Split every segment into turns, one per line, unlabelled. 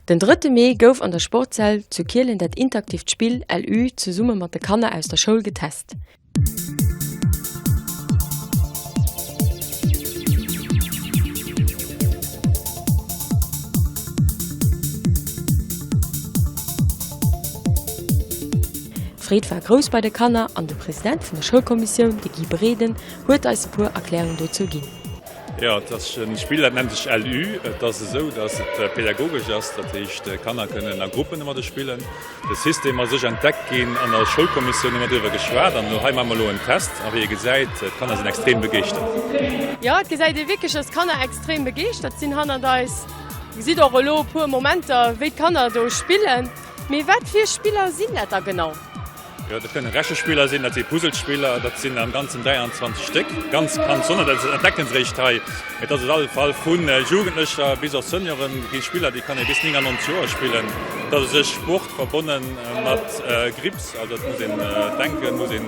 Den drëtte Mee gouf an der Sportshal zu Kielen dat interaktivt Spill LU zesumme mat de Kanner aus der Schoul getest. D'Freed war grouss bei de Kanner an de President vun der Schoulkommissioun, de Guy Breden, huet eis e puer Erklärungen dozou ginn.
Jo, et ass e Spill, dat nennt sech LU. Et ass esou, datt et pädagogesch ass, dat heescht, d'Kanner kënnen a Gruppen domadder spillen. De System ass sech entdeckt ginn an der Schoulkommissioun, hu mer driwwer geschwat an hei maache mer elo en Test. A wéi ee gesäit, d'Kanner sinn extrem begeeschtert.
Jo, et gesäit ee wierklech, datt d'Kanner extrem begeeschtert sinn hannert eis. Dir gesitt och elo e puer Momenter, wéi d'Kanner do spillen. Mee wat fir Spiller sinn dat da genau?
Jo, dat kënnen Rechespiller sinn, dat si Puzzlespiller, dat sinn am Ganzen 23 Stéck. Ganz, ganz sonner, dat entdecken se réischt hei. Mee et ass op alle Fall vu Jugendlecher bis och Senioren gi Spiller, déi kann ee bis 99 Joer spillen. Et ass u sech Sport verbonne mat Grips, also et muss een denken, et muss een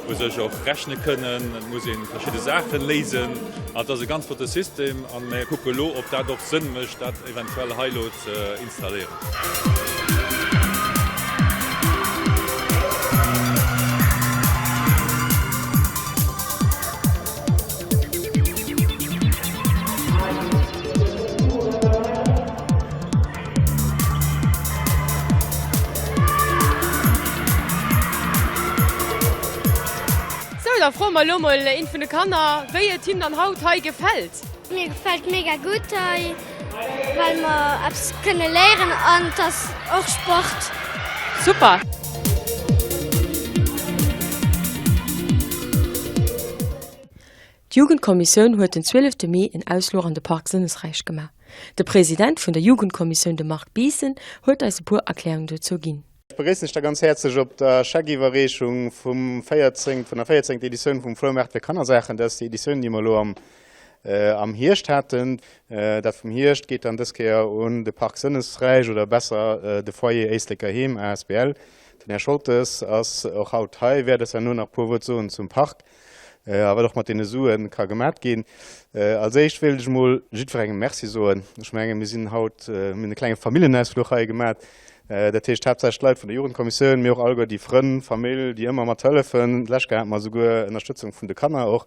u sech och rechne kënnen, et muss ee verschidde Saache léisen. An et ass e ganz flotte System a mir kucke lo, ob dat och Sënn mécht, dat eventuell hei elo ze installéieren.
Sou, da froe mer elo mol eent vun de Kanner, wéi et him dann haut hei gefält.
Mir gefält mega gutt hei. Well mer eppes kënne léieren an et ass och Sport.
Super! D'Jugendkommissioun huet den 12 Mee en Ausfluch an de Park Sënnesräich gemaach. De President vun der Jugendkommissioun, de Marc Biissen, huet eis e puer Erklärungen dozou ginn.
Ech begréissen Iech da ganz häerzlech op der Scheckiwwerreechung vum 14, vun der 14. Editioun vum Floumaart fir Kannersaachen. Dat ass déi Editioun, déi mer elo am, am Hierscht haten. Dat vum Hierscht geet dann dës Kéier un de Park Sënnesräich oder besser de Foyer Éisleker Heem asbl. Den Här Scholtes ass och haut hei, wäert eis herno nach e puer Wuert soen zum Park. A wat och mat deene Sue ka gemat ginn. Als éischt wéilt ech emol jiddwerengem Merci soen. Ech mengen, mir sinn haut, mir hunn e klenge Familljenausfluch hei gemat. Dat heescht haaptsächlech d'Leit vun der Jugendkommissioun, mee och alleguer déi Frënn, Famill, déi ëmmer mat hëllefen. D'lescht Kéier hate mer souguer Ënnerstëtzung vun de Kanner och.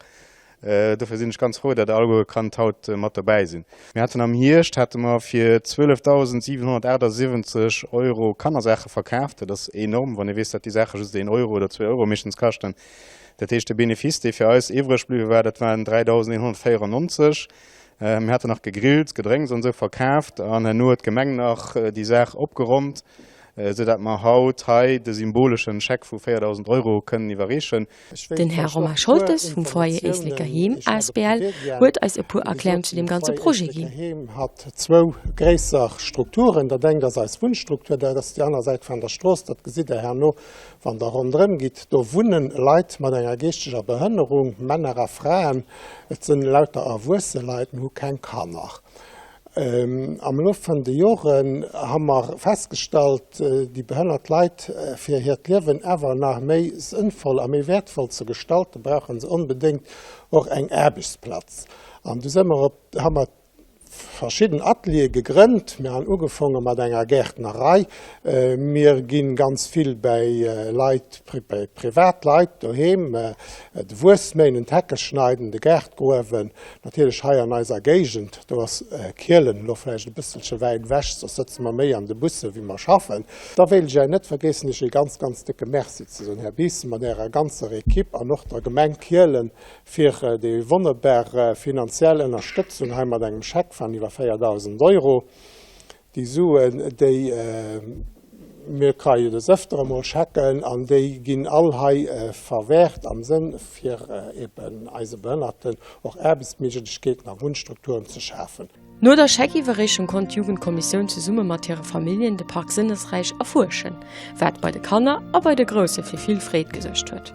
Dofir sinn ech ganz frou, datt Der alleguer kannt haut mat dobäi sinn. Mir haten am Hierscht hate mer fir 12.778 Euro Kannersaache verkaaft. Dat ass enorm, wann ee weess, datt déi Saache just een Euro oder zwee Euro meeschtens kaschten. Dat heescht, de Benefice, dee fir eis iwwreg bliwwe war, dat waren 3.194. Mir haten nach gegrillt, Gedrénks an esou verkaaft an herno huet d'Gemeng nach déi Saach opgeronnt, esou dat mer haut hei de symboleschen Scheck vu 4.000 Euro kënnen iwwerreechen.
Den Här Romain Scholtes vum Foyer Éisleker Heem asbl huet eis e puer Erklärung zu deem ganze Projet ginn.
Heem hat zwou gréisser Strukturen. Dat engt ass eis Wunnstruktur, dat ass déi aner Säit van der Strooss, dat gesitt Der herno Wann Der ronderëm gitt, do wunne Leit mat enger geeschteger Behënnerung, Männer a Fraen. Et sënn lauter erwuesse Leit, mir hu keng Kanner. Am Laf vun de Joren ha mer festgestallt, déi behënnert Leit, fir hiert Liewen awer nach méi sënnvoll a méi wäertvoll ze gestalten, brauche se onbedéngt och eng Aarbechtsplatz. An du së mer op, ha mer verschidden Ateliere gegrënnt. Mir han ugefonge mat enger Gäertnerei. Mir ginn ganz vill bäi Leit, bäi privat Leit doheem, de Wuess méinen, d'Hecke schneiden, de Gaart gruewen. Natierlech hei an eiser Géigend, do ass Kielen elo vläicht e bësselche wäit ewech, soss sëtze mer méi an de Busse wéi mer schaffen. Da wéilt ech Äi net vergeessen, Iech ee ganz, ganz décke Merci ze soen, Här Biissen, mat Ärer ganzer Equipe an och der Gemeng Kielen, fir déi wonnerbar finanziell Ënnerstëtzung hei mat engem Scheck van iwwer 4.000 Euro. Déi Suen, déi, mir kreie des Öfteren emol Schecken an déi ginn all hei verwäert am Sënn fir eben eise Behënnerten och Aarbechtsméiglechkeeten a Wunnstrukturen ze schafen.
No der Scheckiwwerreechung konnt d'Jugendkommissioun zesumme mat hire Familljen de Park Sënnesräich erfuerschen, wat bei de Kanner a bei de Grousse fir vill Freed gesuergt huet.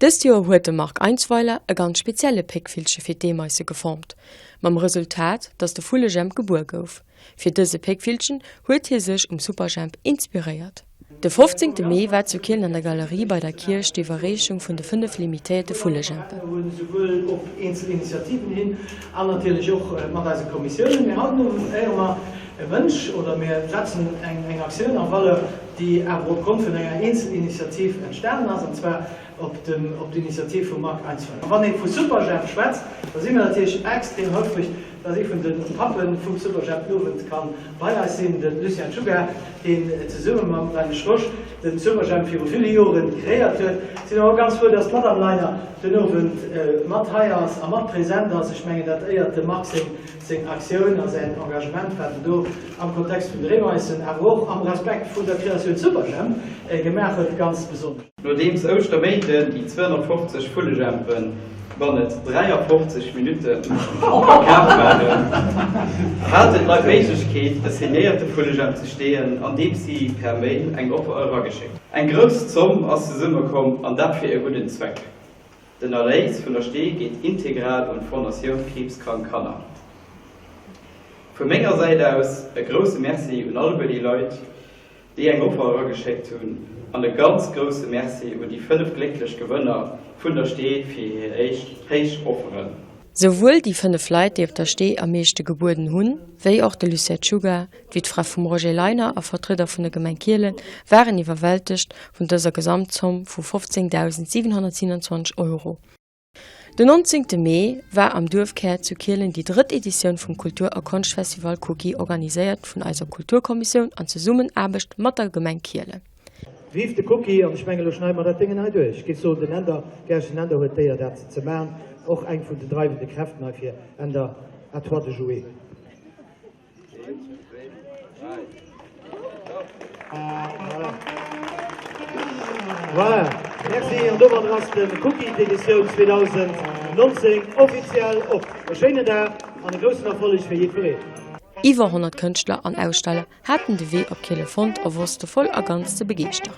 Dëst Joer huet de Marc Einsweiler e ganz spezielle Péckvillche fir d'Eemeise geformt, mam Resultat, dass de Vullejemp gebuer gouf. Fir dëse Péckvillchen huet hie sech um Superjhemp inspiréiert. De 15 Mee war zu Kielen an der Galerie bei der Kierch d'Iwwerreechung vun de 5 limitéierte Vullejempen.
Souwuel op eenzel Initiativen hin an natierlech och mat eise Kommissiounen. Mee haut den Owend éiere mer e Mënsch oder mir setzen eng Aktioun en valeur, déi awer opgrond vun enger Eenzelinitiativ entstanen ass, an zwar op d'Initiativ vum Marc Einsweiler. A wann ee vu Superjhemp schwätzt, da si mir natierlech extrem houfreg, dass ee vun de Pappe vum Superjhemp den Owend ka bei eis sinn, de Lucien Czuga, deen zesumme mam Leine Schrosch de Superjhemp viru ville Jore kreéiert huet. Sinn awer och ganz frou, dass d'Madame Leiner den Owend mat hei ass a mat present ass. Ech mengen, dat éiert dem Marc seng Seng Aktioun a säin Engagement, wat en do am Kontext vun de Reemeissen, awer och am Respekt vun der Kreatioun Superjhemp gemaach huet, ganz besonnesch.
Nodeems Ouschterméinden déi 250 Vullejempen bannet 53 Minutte verkaf waren, haten d'Leit d'Méiglechkeet e signéierte Vullejemp ze steeën, andeems si per Mail eng Offer erageschéckt. Eng grouss Zomm ass zesummekomm, an dat fir e gudden Zweck. Den Erléis vun der Stee geet integral un d'Fondatioun Kriibskrank Kanner. Vu menger Säit aus e grousse Merci un alleguer déi Leit, déi eng Offer erageschéckt hunn an e ganz grousse Merci un déi 5 glécklech Gewënner vun der Stee fir hir héich Offeren.
Souwuel déi 5 Leit, déi op der Stee am meeschte gebueden hunn, wéi och de Lucien Czuga, d'Wittfra vum Roger Leiner a Vertrieder vun der Gemeng Kielen waren iwwerwältegt vun dëser Gesamtzomm vu 15.727 Euro. Den 19 Mee war am Duerfkär zu Kielen déi drëtt Editioun vum Kultur a Konschtfestival Cookie, organiséiert vun eiser Kulturkommissioun an Zesummenaarbecht mat der Gemeng Kielen.
Vive de Cookie! An ech mengen, elo schneide mer dat Déngen hei duerch. Ech géif soen, den Änder Gerchen Änder huet d'Éier, dat ze maachen. Och eng vun den dreiwende Kräften heifir. Änder, à toi de jouer. Voilà, merci. An domadder ass de Cookie d'Editioun 2019 offiziell op. E schéinen Dag an e groussen Erfolleg fir jiddwereen.
Iwwer 100 Kënschtler an Aussteller haten de Wee op Kiele fonnt a wosste voll a ganz ze begeeschteren.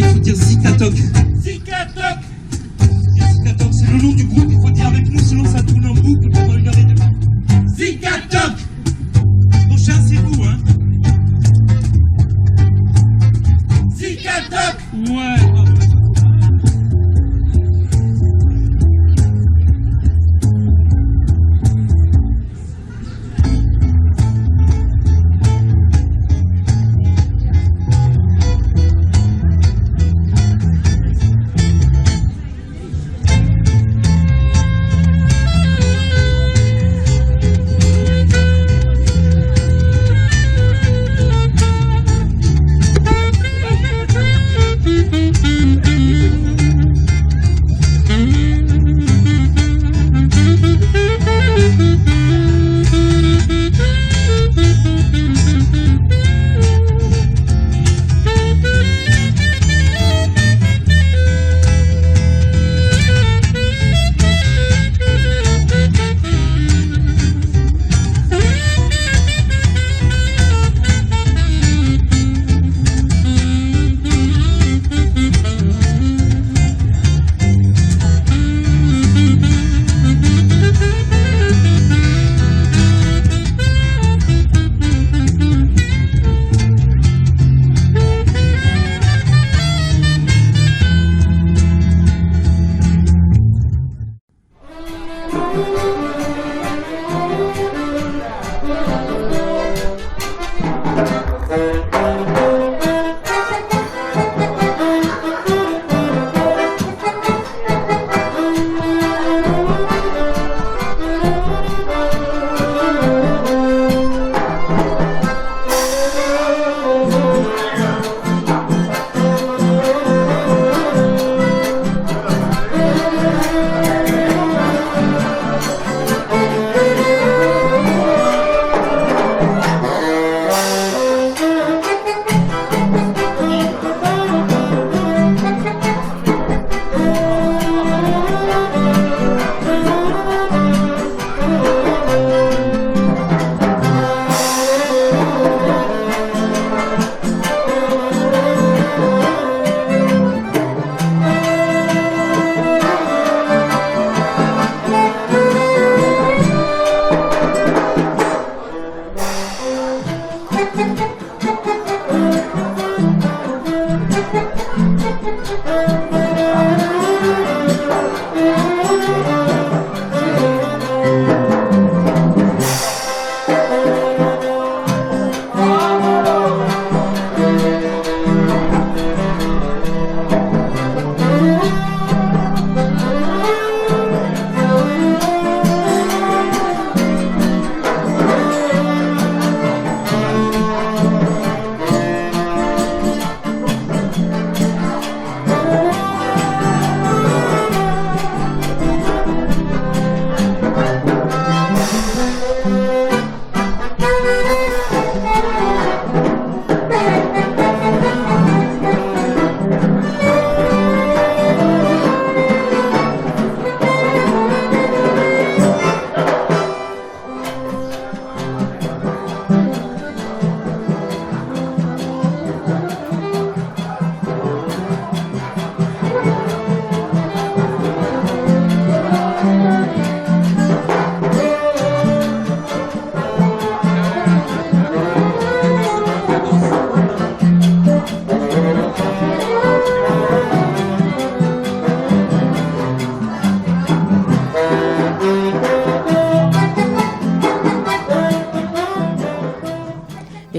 il faut dire Zikatoc. Zikatoc Zikatoc, c'est le nom du groupe, il faut dire avec nous, sinon ça tourne en boucle pendant une heure et demie. Zikatoc Prochain, c'est vous, hein Zikatoc Ouais, bravo.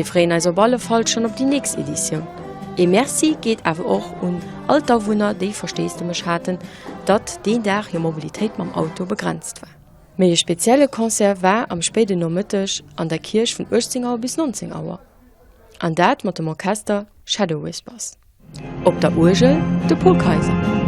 Mir freeën eis op alle Fall schonn op déi nächst Editioun. Ee Merci geet awer och un all d'Awunner, déi Versteesdemech haten, datt deen Dag hir Mobilitéit mam Auto begrenzt war. Méi e spezielle Concert war am spéiden Nomëtteg an der Kierch vun 18 Auer bis 19 Auer, an dat mat dem Orchester Shadow Whispers. Op der Uergel de Pol Kayser.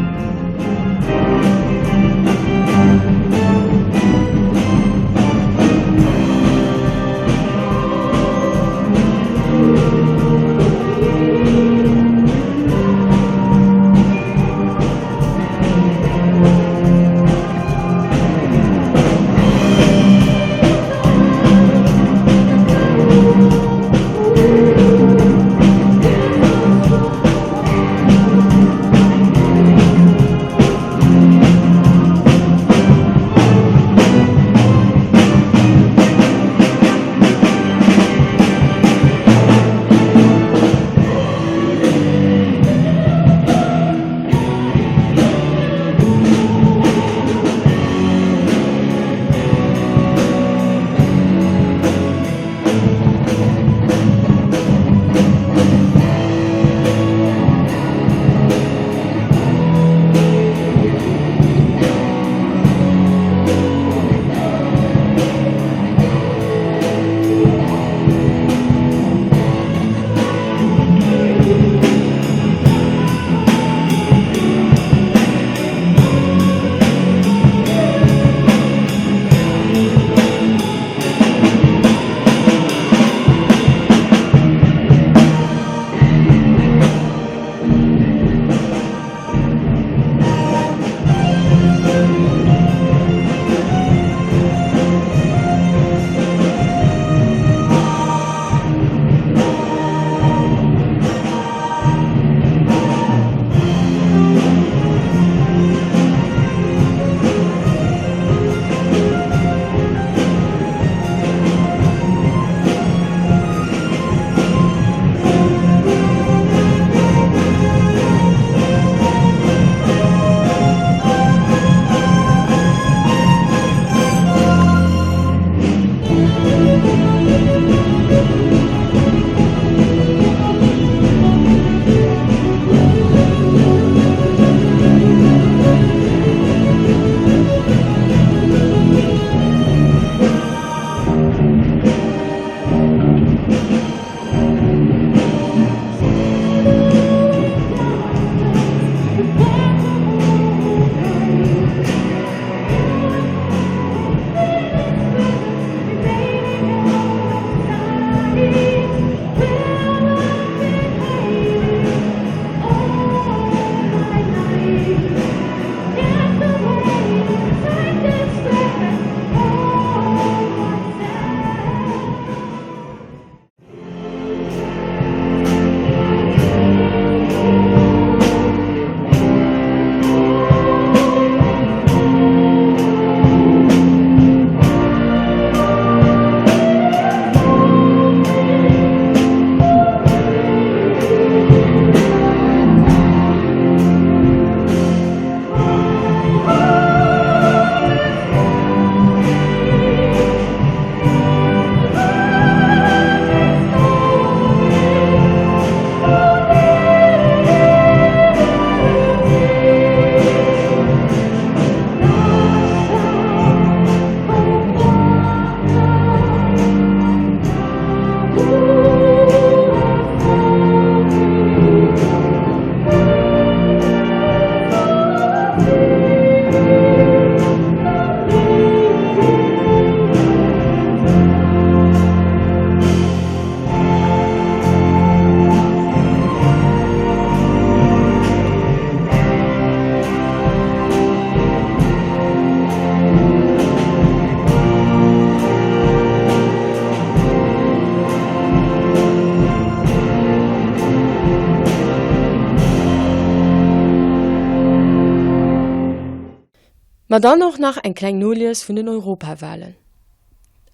Ma dann och nach eng kleng Nolies vun den Europawahlen.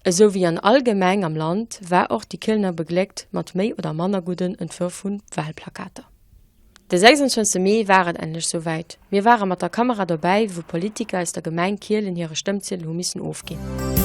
Esou wéi an all Gemeng am Land war och déi Kielener begléckt mat méi oder manner gudden Entwërf vu Wahlplakater. De 26 Mee war et endlech souwäit, mir ware mat der Kamera dobäi wou Politiker aus der Gemeng Kielen hire Stëmmziedel hu missen ofginn.